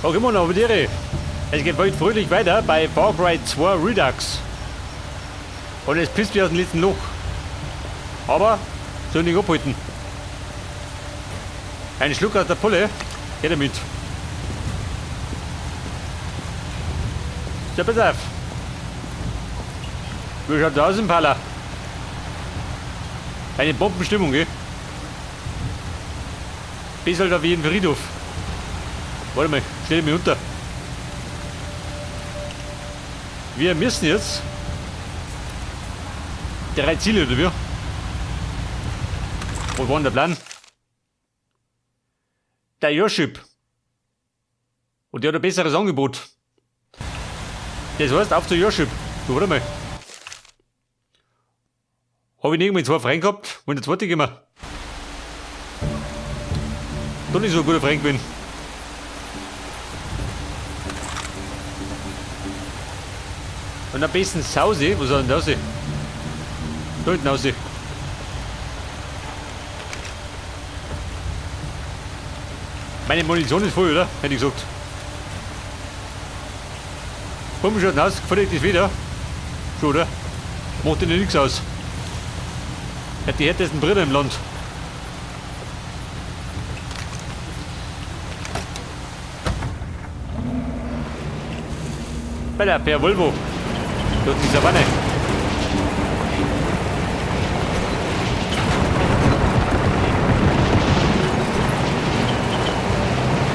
Auch immer noch mit Ehre. Es geht bald fröhlich weiter bei Far Cry 2 Redux. Und es pisst wie aus dem letzten Loch. Aber soll nicht abhalten. Ein Schluck aus der Pulle geht damit. So, pass auf. Wie schaut das aus im Pala? Eine Bombenstimmung, gell? Bisschen da wie ein Friedhof. Warte mal, stell mich unter. Wir müssen jetzt drei Ziele, oder wie? Wo war denn der Plan? Der Joship. Und der hat ein besseres Angebot. Das heißt, auf zu Joship. Du, warte mal. Hab ich nicht mit zwei Freund gehabt? Wollen der zweite gehen wir? Doch nicht so ein guter Freund bin. Und am besten Sause, wo soll denn das sein? Da hinten raus. Meine Munition ist voll, oder? Hätte ich gesagt. Komm schon aus, gefällt das wieder. Schon, oder? Macht dir nichts aus. Ja, die härtesten Brüder im Land. Bei der per Volvo. Durch die Savanne.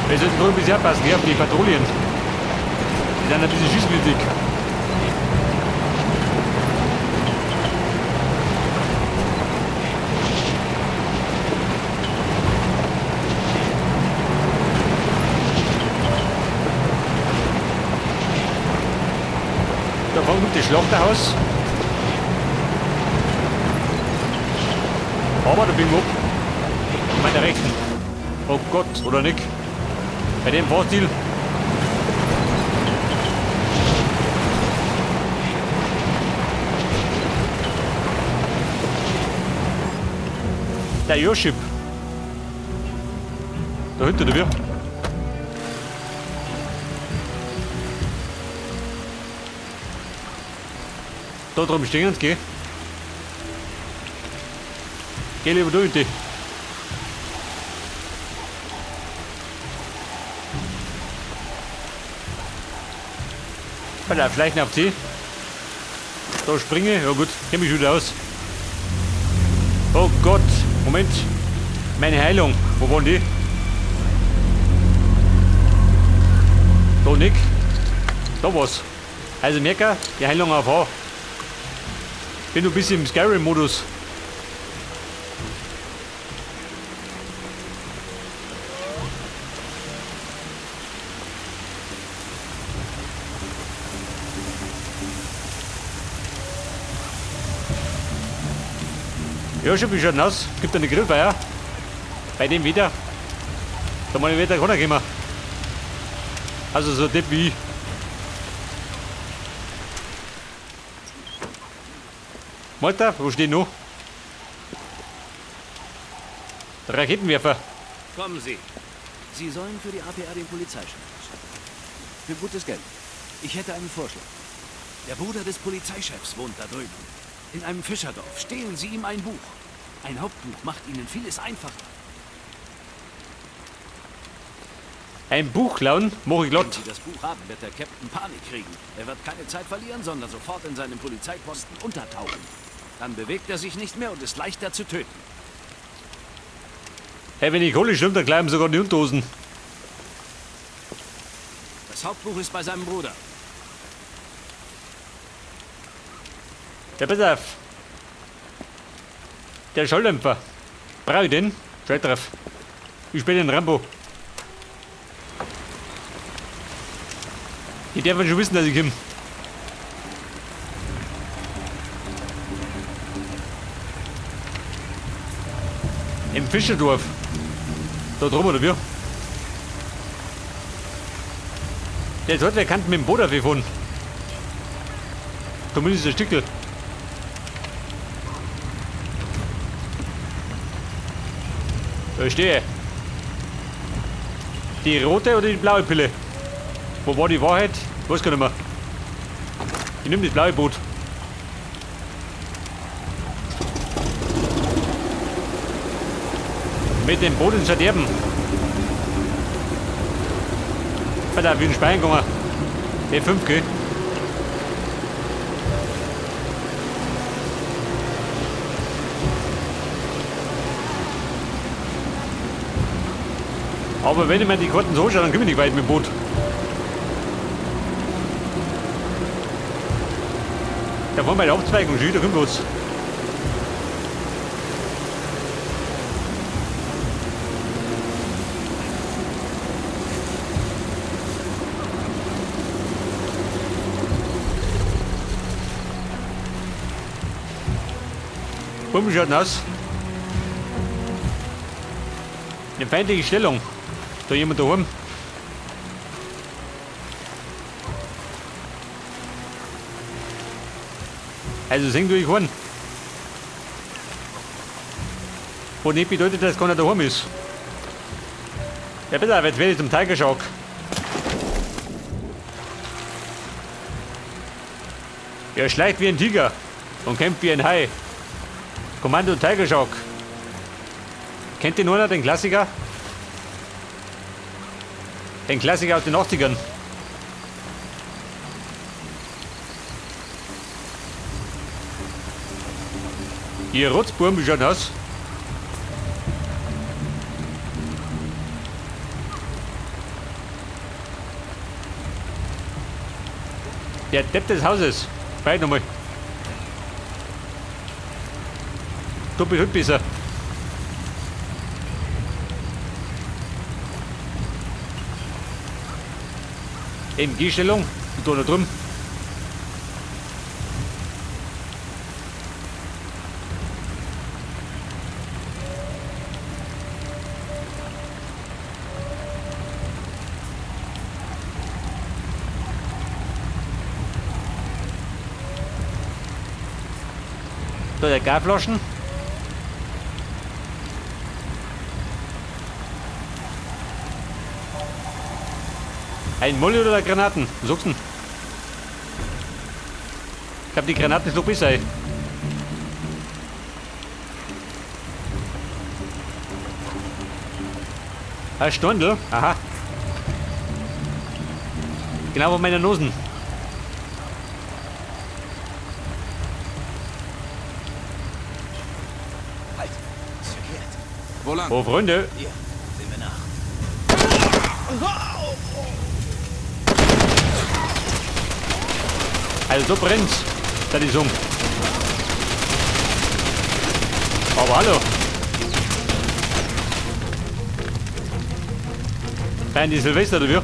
Wir sollten wohl ein bisschen aufpassen, gell, auf die Patrouillen. Die sind ein bisschen schießwütig. Da vorne kommt das Schlachterhaus. Aber da bin ich ab. Meiner Rechten. Oh Gott, oder nicht? Bei dem Fahrstil. Der Joship. Da hinter dir. Da drüben stehen sie, gell? Geh lieber da hinten. Weil vielleicht auf die. Da springe. Ja gut, kenn mich schon aus. Oh Gott, Moment. Meine Heilung. Wo waren die? Da nicht. Da war's. Also merke, die Heilung auf H. Bin ein bisschen im Skyrim-Modus. Ja, schon, wie schaut denn aus? Gibt eine Grillfeier. Bei dem Wetter. Da mal Wetter kann er kommen. Also so Depp wie ich. Malta, wo steht noch? Der Raketenwerfer. Kommen Sie. Sie sollen für die APR den Polizeichef erschießen. Für gutes Geld. Ich hätte einen Vorschlag. Der Bruder des Polizeichefs wohnt da drüben. In einem Fischerdorf. Stehlen Sie ihm ein Buch. Ein Hauptbuch macht Ihnen vieles einfacher. Ein Buch klauen? Mach ich glatt. Wenn Sie das Buch haben, wird der Captain Panik kriegen. Er wird keine Zeit verlieren, sondern sofort in seinem Polizeiposten untertauchen. Dann bewegt er sich nicht mehr und ist leichter zu töten. Hey, wenn ich Kohle schwimme, dann bleiben sogar die Unterhosen. Das Hauptbuch ist bei seinem Bruder. Ja, pass auf. Der Schalldämpfer. Brauch ich den? Schalt drauf. Ich bin den Rambo. Die dürfen schon wissen, dass ich komme. Im Fischerdorf. Da drüben, oder wie? Der zweite, der kann mit dem Boot auffahren. Zumindest ein Stückel. Verstehe. Die rote oder die blaue Pille? Wo war die Wahrheit? Ich weiß gar nicht mehr. Ich nehme das blaue Boot. Mit dem Boot ins Verderben. Alter, wie ein Spein gegangen. F5, gell? Aber wenn ich mir die Karten so anschaue, dann komme ich nicht weit mit dem Boot. Da fahren wir bei der Abzweigung schon, da kommt was. Bumm, schaut aus. Eine feindliche Stellung. Da jemand daheim. Also sing du ich horn. Was nicht bedeutet, dass keiner daheim ist. Ja bitte, jetzt werde ich zum Tiger Shark. Er schleicht wie ein Tiger und kämpft wie ein Hai. Kommando Tiger Shark. Kennt ihr nur noch den Klassiker? Den Klassiker aus den 80ern. Ihr Rotzburm, wie schaut aus? Der Depp des Hauses. Beide nochmal. Du bist heute besser. MG-Stellung. Und da noch drüben. Da der Gasflaschen. Ein Molly oder Granaten? Was sagst du denn? Ich glaube, die Granaten ist noch besser. Ey. Ein Stundel? Aha. Genau vor meiner Nosen. Halt! Ist verkehrt. Wo lang? Oh, Freunde. Hier, sehen wir nach. Also so brennt's, da die Summe. Aber hallo. Feiern die Silvester oder wie?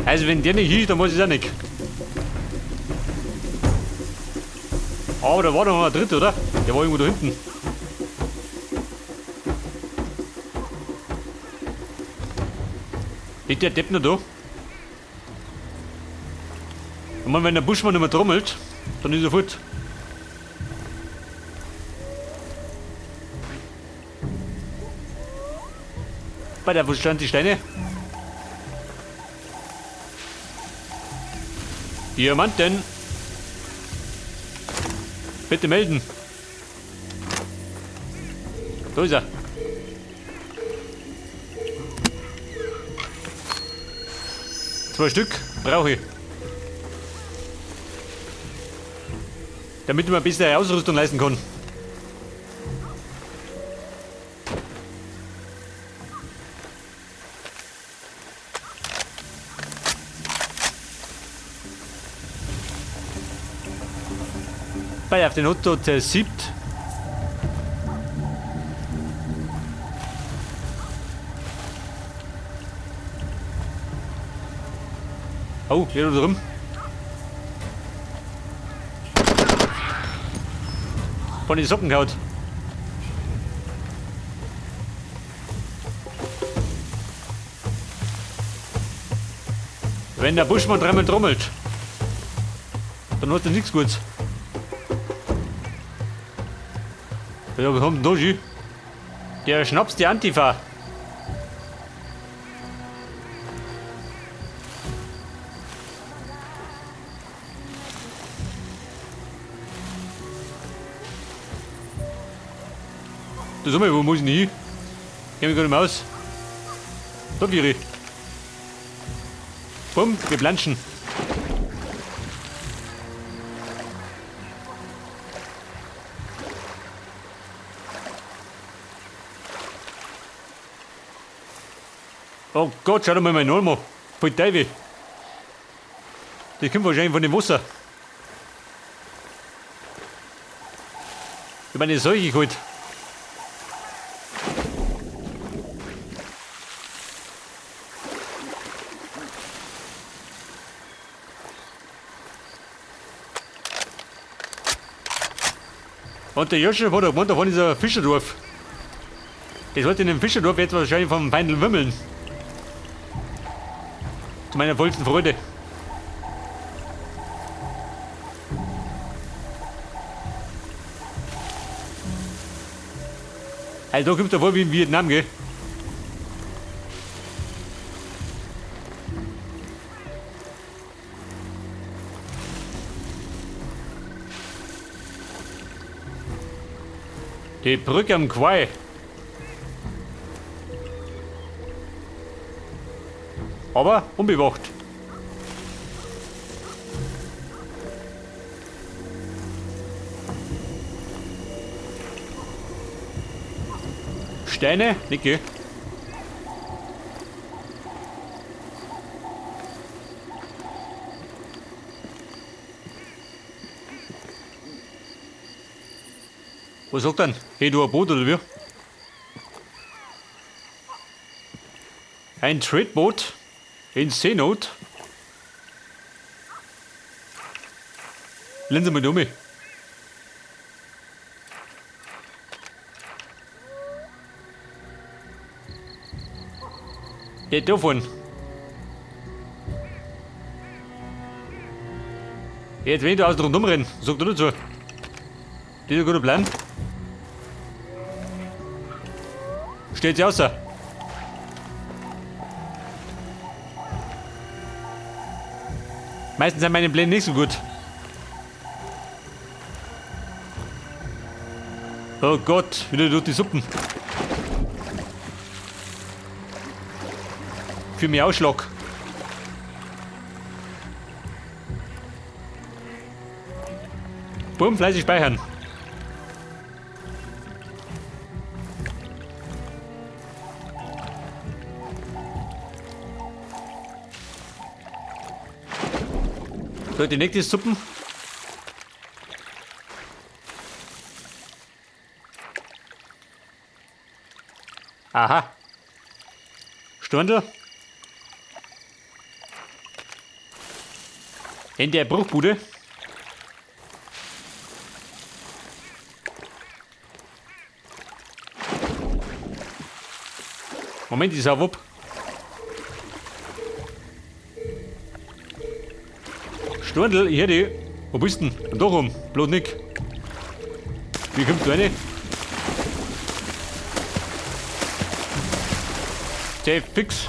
Also wenn der nicht ist, dann weiß ich auch nicht. Aber da war doch noch ein dritter, oder? Der war irgendwo da hinten. Liegt der Depp noch da? Ich meine, wenn der Buschmann nicht mehr trommelt, dann ist er fort. Bei der, wo standen die Steine? Diamanten! Bitte melden! Da ist er! Zwei Stück brauche ich. Damit ich mir ein bisschen Ausrüstung leisten kann. Bei auf den Otto zersiebt. Oh, hier drin. Von den Socken gehaut. Wenn der Buschmann dreimal trommelt, dann hat er nichts Gutes. Ja, was haben denn da schon? Der Schnaps die Antifa. Du sag mal, wo muss ich denn hin? Geh mir gerade mal aus. Da wäre ich. Bumm, wir planschen. Oh Gott, schau doch mal meinen Olmo. Voll Teufel. Das kommt wahrscheinlich von dem Wasser. Ich meine, Seuche geholt. Und der Joscha hat gemeint, da vorne ist ein Fischerdorf. Das wird in dem Fischerdorf jetzt wahrscheinlich vom Feindl wimmeln. Zu meiner vollsten Freude. Also da kommt er vor wie in Vietnam, gell? Die Brücke am Quai. Aber unbewacht. Steine? Nicht, gell? Was sagt denn? Hey, du ein Boot oder wie? Ein Tretboot in Seenot. Linse mal um. Der davon. Jetzt wenn ich da außen rundum rennen, sagt er dazu. Das ist ein guter Plan. Steht sie außer. Meistens sind meine Pläne nicht so gut. Oh Gott, wieder durch die Suppen. Für mich Ausschlag. Bumm, fleißig speichern. So, die nächste Suppen. Aha. Stundel. In der Bruchbude. Moment, ich sau ab. Stundel, ich hör dich. Wo bist denn? Und da rum, bloß nick. Wie kommst du rein? Safe, fix.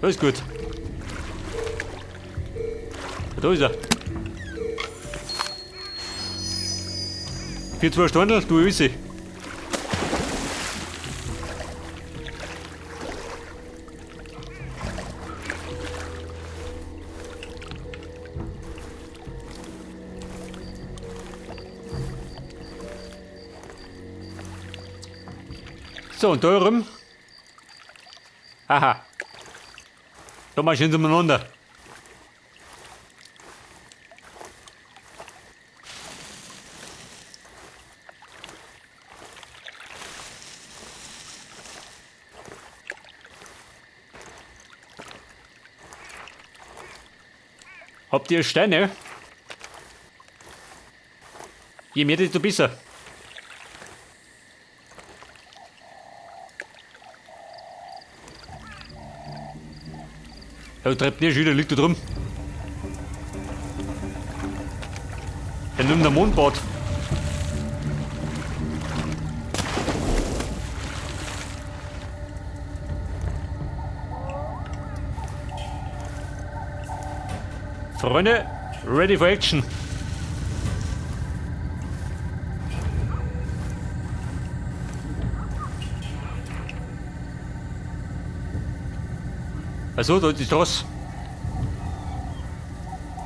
Alles gut. Da ist er. 4-2 Stundel, du Öse. So, und da rum. Aha. Da marschieren sie umeinander. Habt ihr Steine? Je mehr, desto besser. Ja, treibt nicht, wieder liegt da drum. Er nimmt der Mondbad. Freunde, ready for action. Achso, da ist die Straße.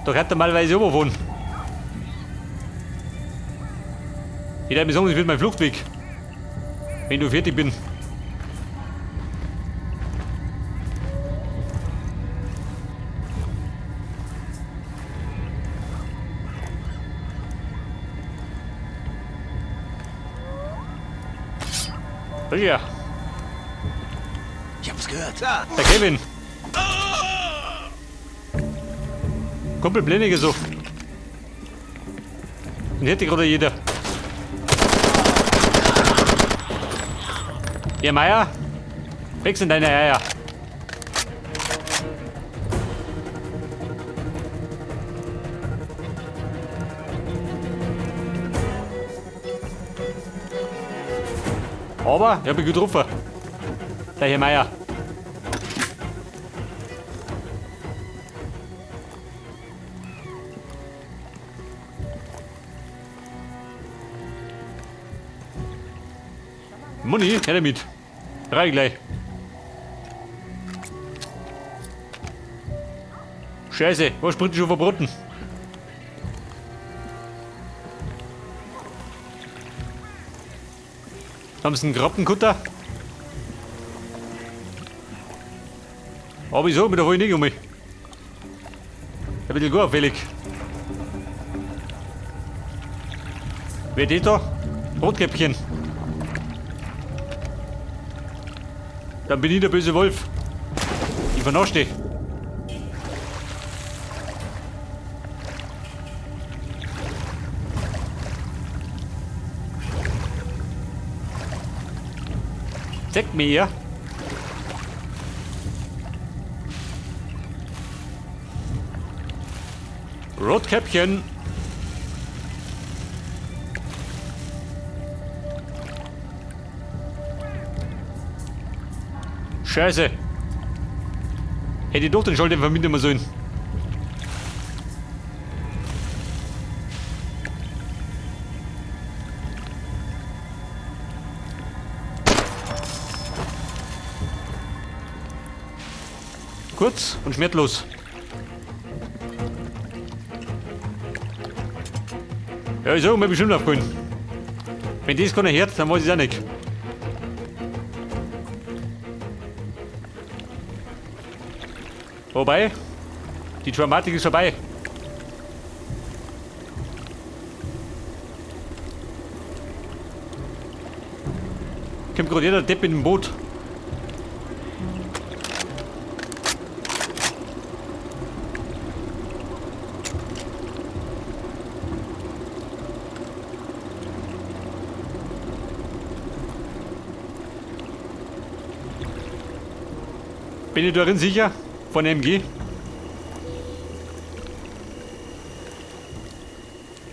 Da kann normalerweise runterfahren. Ich würde mir sagen, das wird mein Fluchtweg. Wenn du fertig bin. Ja. Ich hab's gehört. Da. Der Kevin. Kumpel Blendige so. Den hätte gerade jeder. Ja, Meier. Weg sind deine Eier. Aber ich hab mich getroffen. Der Herr Meier. Muni, her damit. Drei gleich. Scheiße, was springt schon verboten? Haben sie einen Krabbenkutter? Aber wieso? Mit der hol ich nicht um mich. Ein bisschen gut auffällig. Wer das da? Rotkäppchen. Dann bin ich der böse Wolf. Ich vernasche dich. Zeig mir. Rotkäppchen. Scheiße. Hätte ich doch den Schalter verbinden sollen. Kurz und schmerzlos. Ja, ich sag mal bestimmt aufgeholt. Wenn das keiner hört, dann weiß ich es auch nicht. Wobei, die Dramatik ist vorbei. Kommt gerade jeder Depp in dem Boot. Bin ich darin sicher? Von MG?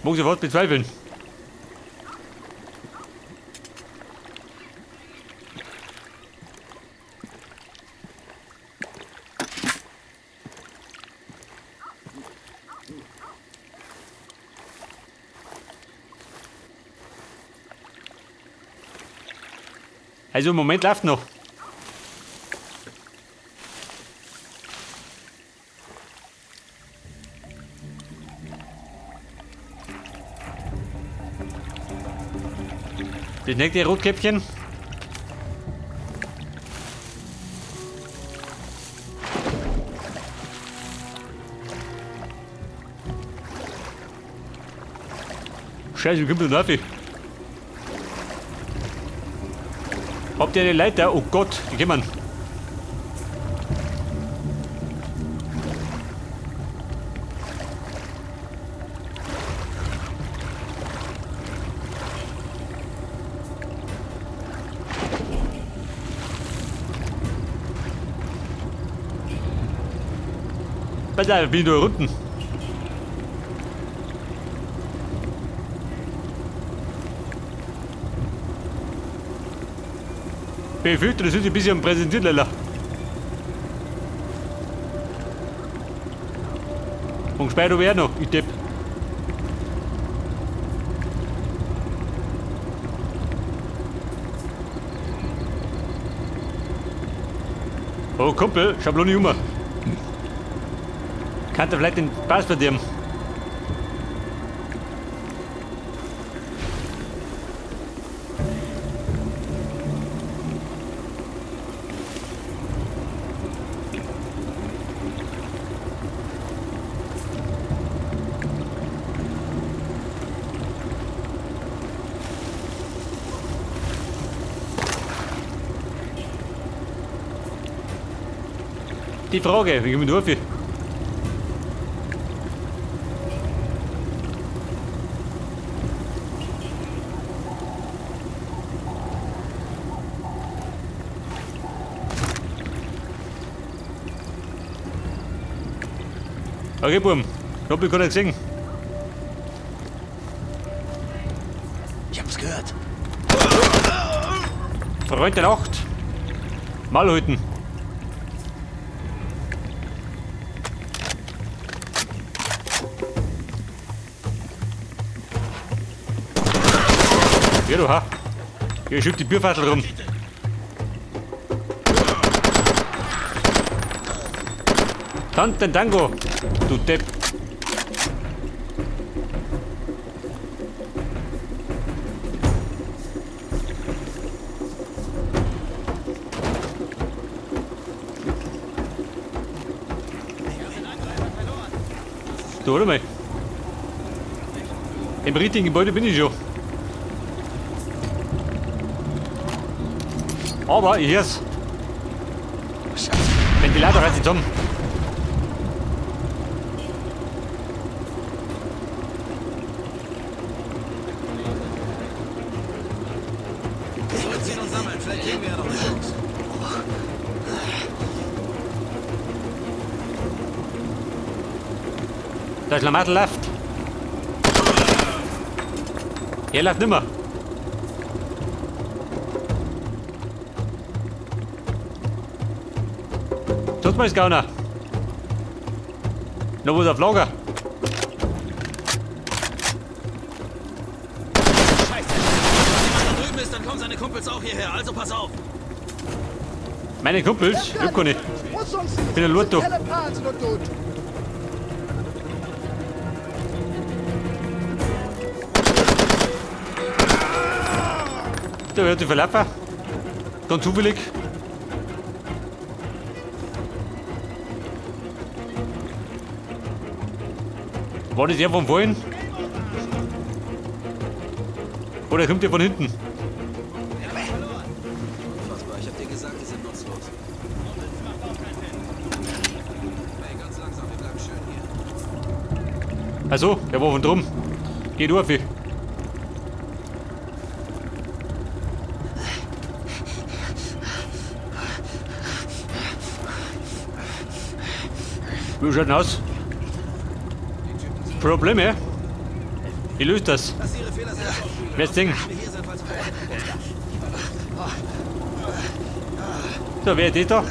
Mag sofort bezweifeln. Also im Moment läuft noch. Das nächste Rotkäppchen. Scheiße, wie kommt denn da rauf? Habt ihr eine Leiter? Oh Gott, die kommen. Pass auf, bin ich da unten. Befürchte, das ist ein bisschen präsentiert, leider. Und gespeichert habe ich auch noch. Ich Depp. Oh Kumpel, Schablone Humor. Kann der vielleicht den Pass verdirben? Die Frage, wie komme ich da auf? Okay, Buben, hab ich gar nicht gesehen. Ich hab's gehört. Freund der Nacht. Mal halten. Ja, du, ha. Hier schiebt die Bierfassel rum. Tanz den Tango, du Depp. Du, warte mal. Im richtigen Gebäude bin ich schon. Aber ich hör's. Ventilator reißt sich zusammen. Zurückziehen und sammeln, vielleicht kriegen wir ja noch eine Chance. Der Schlamassel läuft. Er läuft nimmer. Tut mal's Gauner. Noch was auf Lager. Scheiße! Wenn jemand da drüben ist, dann kommen seine Kumpels auch hierher, also pass auf! Meine Kumpels? Ich hab keine. Ich bin ein Lotto. Da wird die verlaufen. Ganz zufällig. War das der von vorhin? Oder kommt der von hinten? Unfassbar, ich hab dir gesagt, die sind nutzlos. Hey, ganz langsam, wir bleiben schön hier. Ach so, der war von drum. Geh durch. Wie schaut denn aus? Probleme? Ich löse das. Wer ist Ding? So, wer ist das da?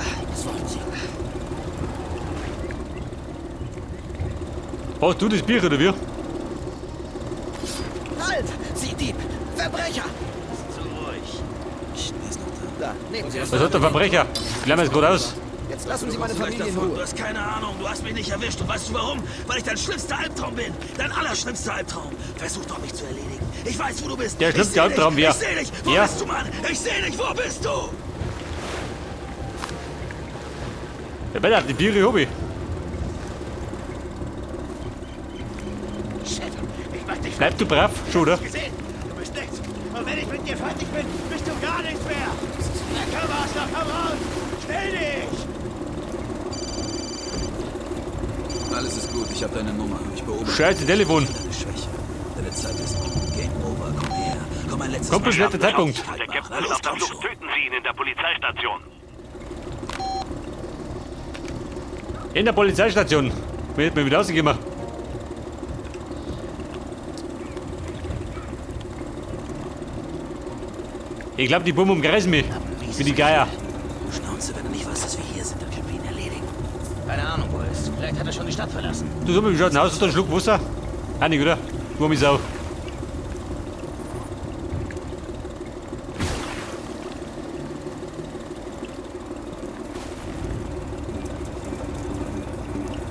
Hast du das Bier oder wie? Halt! Sie Dieb! Verbrecher! Zu ruhig. Da, nehmen Sie das. Was hat der Verbrecher? Ich lerne es gerade aus. Jetzt lassen Sie meine Familie in davon. Ruhe. Du hast keine Ahnung. Du hast mich nicht erwischt. Und weißt du warum? Weil ich dein schlimmster Albtraum bin. Dein allerschlimmster Albtraum. Versuch doch, mich zu erledigen. Ich weiß, wo du bist. Der schlimmste Albtraum, wer? Ich seh dich. Wo Ja. bist du, Mann? Ich seh dich. Wo bist du? Der Bella, die Biere hab ich. Shit, ich mach dich Bleib du brav, schon, oder? gesehen. Du bist nichts. Und wenn ich mit dir fertig bin, bist du gar nichts mehr. Na komm, Arschloch, komm raus. Schnell dich. Alles ist gut. Ich habe deine Nummer. Ich beobachte. Scheiße, Telefon. Deine Schwäche. Deine Zeit ist um. Game over. Komm her. Komm ein letztes Kommt Mal. schlechter Zeitpunkt. Kalt Der machen. Captain Na ist los, auf der komm Flucht. schon. Töten Sie ihn in der Polizeistation. In der Polizeistation. Mir hätte mir wieder rausgegeben. Ich glaube, die Buben umkreisen mich. Wie die Geier. Schnauze, wenn du nicht weißt, dass wir hier sind, dann können wir ihn erledigen. Keine Ahnung, wo er ist. Vielleicht hat er schon die Stadt verlassen. Du sag mal, wie schaut denn aus? Hast du einen Schluck Wasser? Einig, oder? Warme Sau.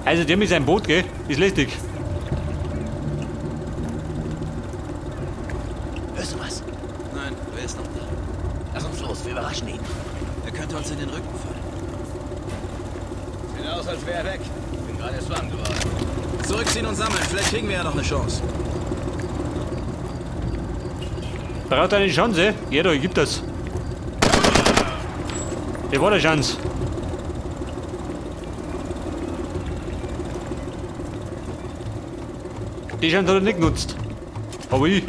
Also der mit seinem Boot, gell? Ist lästig. Hörst du was? Nein, wer ist noch da? Lass uns los, wir überraschen ihn. Er könnte uns in den Rücken fallen. Sieht aus, als wäre er weg. Bin gerade erst warm geworden. Zurückziehen und sammeln, vielleicht kriegen wir ja noch eine Chance. Braucht eine Chance? Ja, da gibt das. Der war der Chance. Die Chance hat er nicht genutzt. Aber ich.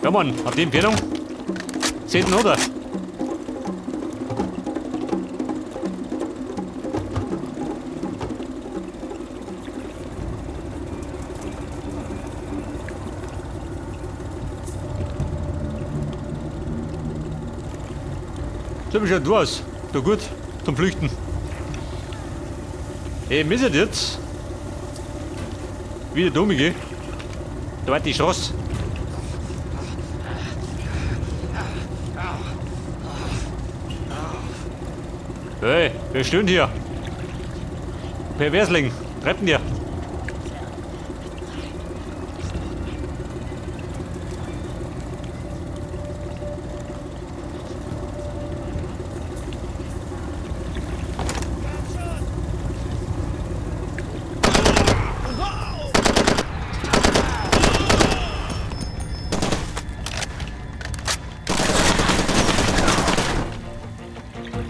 Ja Mann, auf die Empfehlung. Seht oder? So, wie schaut du aus? Da gut, zum Flüchten. Ey, müssen jetzt wieder dumm, gell? Da war die Straße. Hey, wer stöhnt hier? Perversling, treibt denn dir?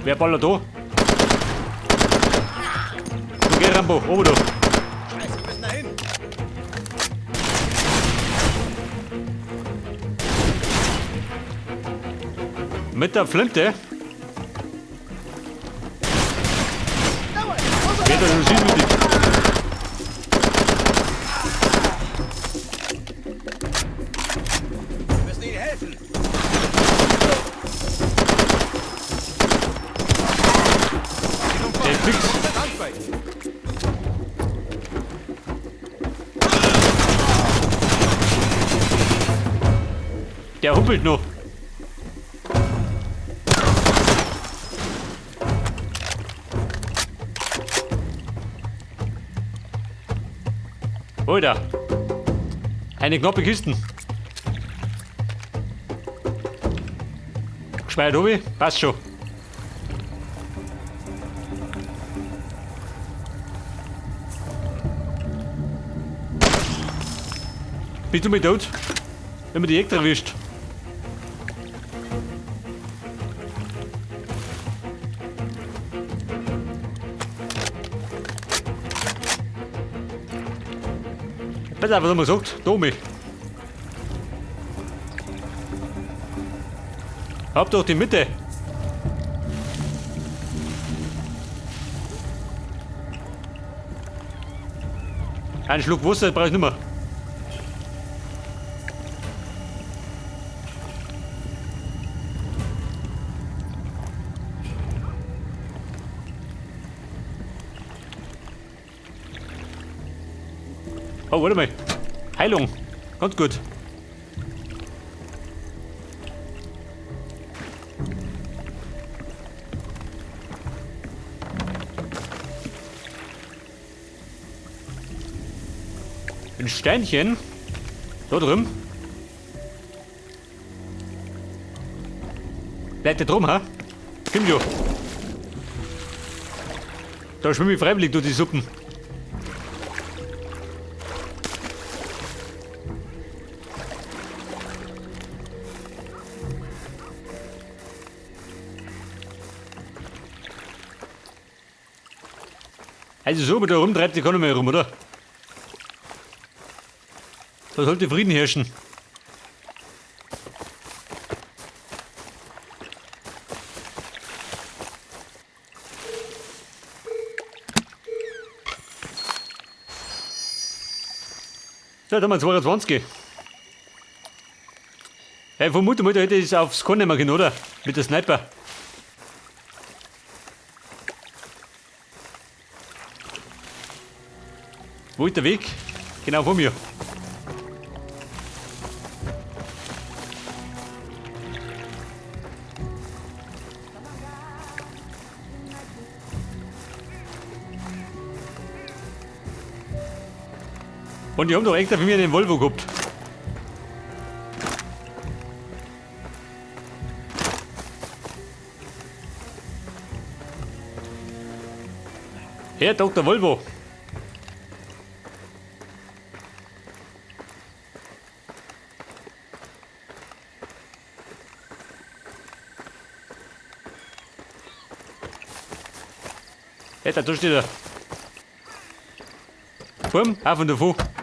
Wer ballert da? Du geh, Rambo, oben da. Scheiße, wir müssen da hin. Mit der Flinte? Wer da schon schießt mit dir? Wir müssen ihnen helfen. Der fix. Der humpelt noch. Alter. Eine knappe Kisten. Geschmeidet obi, passt schon. Bist du mit tot? Wenn man die Jagd erwischt. Pass auf, was man sagt. Domi. Hab doch die Mitte. Einen Schluck Wasser brauch ich nicht mehr. Oh, warte mal. Heilung. Ganz gut. Ein Steinchen. Da drüben. Bleibt der drum, ha? Komm jo. Da schwimme ich freiwillig durch die Suppen. Also so, mit der rumtreibt die keiner mehr rum, oder? Da sollte Frieden herrschen. So, da haben wir 22. Hey, vermute mal, da hätte ich es aufs Korn nehmen können, oder? Mit der Sniper. Wo ist der Weg? Genau vor mir. Und die haben doch extra für mich einen Volvo gehabt. Herr Dr. Volvo. Hey, da steht er. Komm, auf und davon.